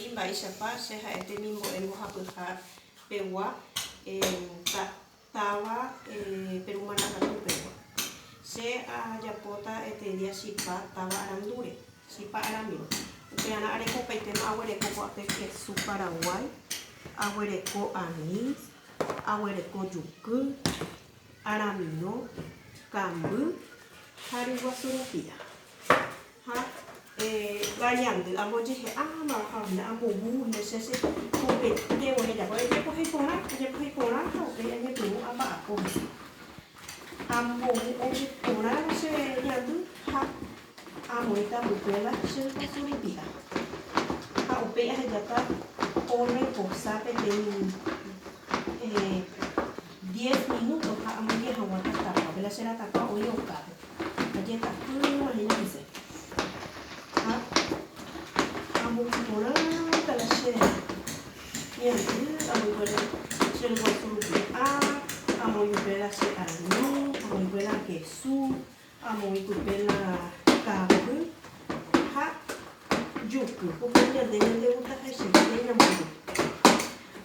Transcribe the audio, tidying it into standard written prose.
Karai mba'éichapa che ha'e temimbo'e mbohapyha pegua táva Peru Marangatu pegua. Che ajapóta etedia chipa táva Arandúre, chipa aramiro. Upearã arekopaitéma aguereko ko'ápe kesu Paraguái, aguereko anís, aguereko juky, aramino, kamby ha ryguasu rupi'a. Ha la ñandy ambojehe'áma ha hína ambovu hína che che popete voi ajapo. Ajepohéi porã, ajepohéi porã ha upéi añepyrũ amba'apo hese. Ambovu oke porã la che ñandy ha amoĩta pype la che ryguasu rupi'a. Ha upéi ahejáta orreposa peteĩ diez minuto ha amoinge hag̃ua tatakuápe. La che ratakua oĩ okápe. Ajetapýma hína hese. Ha ambo'y porãta la che ñandy, amoĩ la che ryguasu rupi'a, amoĩ pype la che arni, amoĩ pype la kesu, amoĩ pype la kamby ha juky. Upe ñande ñandegustaháichaite ñamoĩ.